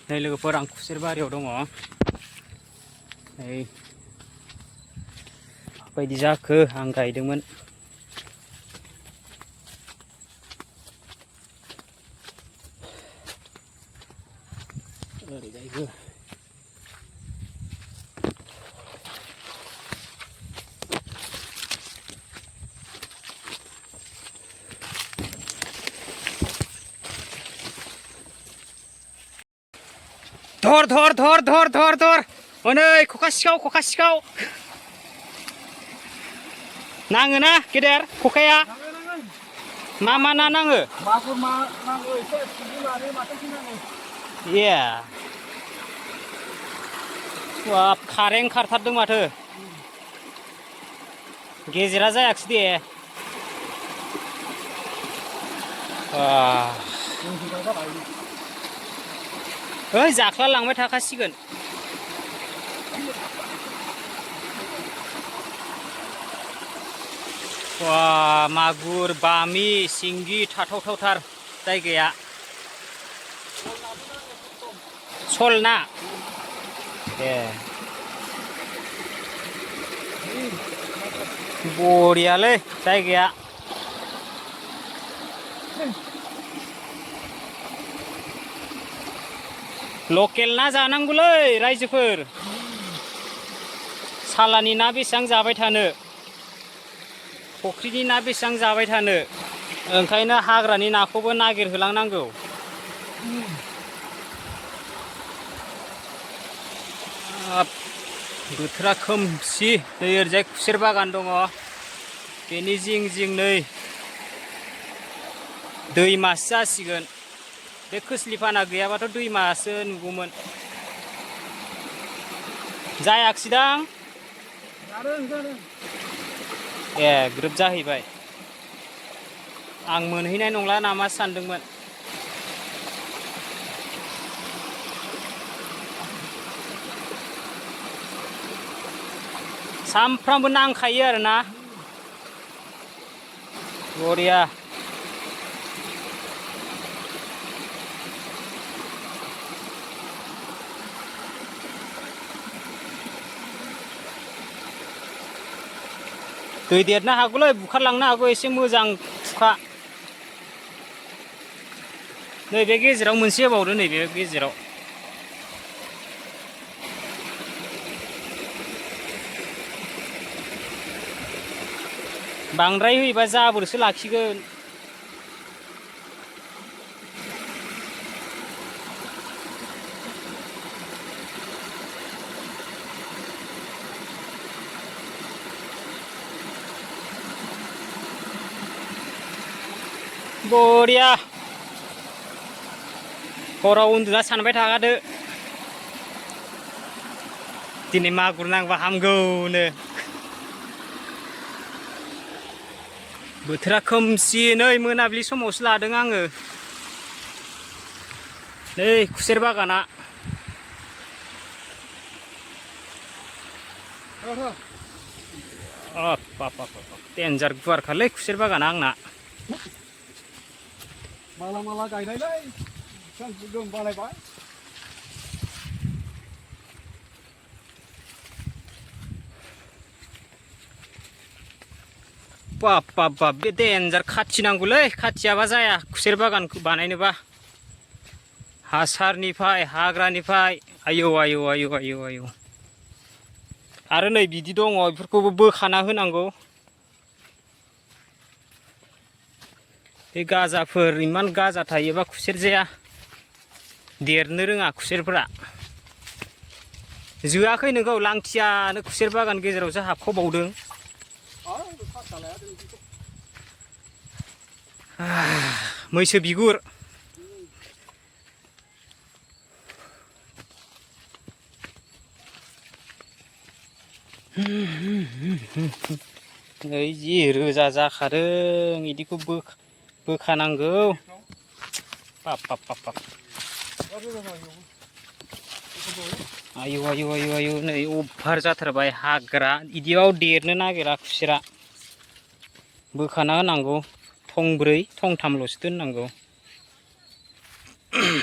नै लोगोफोर आं खुसेर बारियाव दङ। नै माबायदि जाखो आं गायदोंमोन। ओरैजायबो धर हनै खखा सिखाव नाङो ना गेदेर खखाया मा ना नाङो मागुर नांगौ एसे सिंगि माथो नांगौ ए बाब खारें खारथारदों माथो गेजेरा जायाखिसै दे ओइ जाख्ला लांबाय थाखासिगोन वा मागुर बामि सिंगि थाथावथावथार जायगाया सल ना ए बरियालै जायगाया लकेल ना जानांगौलै रायजोफोर सालानि ना बेसेबां जाबाय थानो फुख्रिनि ना बेसेबां जाबाय थानो ओंखायनो हाग्रानि नाखौबो नागिरहोलांनांगौ बोथोरा खोमसि नै ओरैजाय खुसेर बागान दङ बेनि जिं जिं नै दैमासो जासिगोन बे खोस्लिफाना गैयाबाथ' दैमासो नुगौमोन जायाखिसैदां ए ग्रोब जाहैबाय आं मोनहैनाय नंला नामा सानदोंमोन सामफ्रामबो नांखायो आरोना बरिया दै देरनो हागौलै बुखारलांनो हागौ एसे मोजां खुखा नैबे गेजेराव मोनसे होबावदो नैबे गेजेराव बांद्राय होयोबा जाबोरसो लाखिगोन बरिया हराव उन्दुना सानबाय थाखादो दिनै मागुर नांबा हामगौनो बोथोरा खोमसि नै मोनाबिलि समावसो लादों आङो नै खुसेर बागाना देन्जार गुवारखालै खुसेर बागाना आंना माला गायनायलै गोम बालायबाय बाब बे देन्जार खाथि नांगौलै खाथियाबा जाया खुसेर बागानखौ बानायनोबा हासारनिफ्राय हाग्रानिफ्राय आयौ आरो नै बिदि दङ बेफोरखौबो बोखाना होनांगौ बे गाजाफोर इमान गाजा थायोबा खुसेर जाया देरनो रोङा खुसेरफोरा जोआखै नोंखौ लांथियानो खुसेर बागान गेजेरावसो हाबख'बावदों मैसो बिगुर नै जि रोजा जाखादों बिदिखौ बोखानांगौ बाब आयु नै अभार जाथारबाय हाग्रा इदियाव देरनो नागिरा खुसेरा बोखाना होनांगौ थंब्रै थंथामल'सो दोननांगौ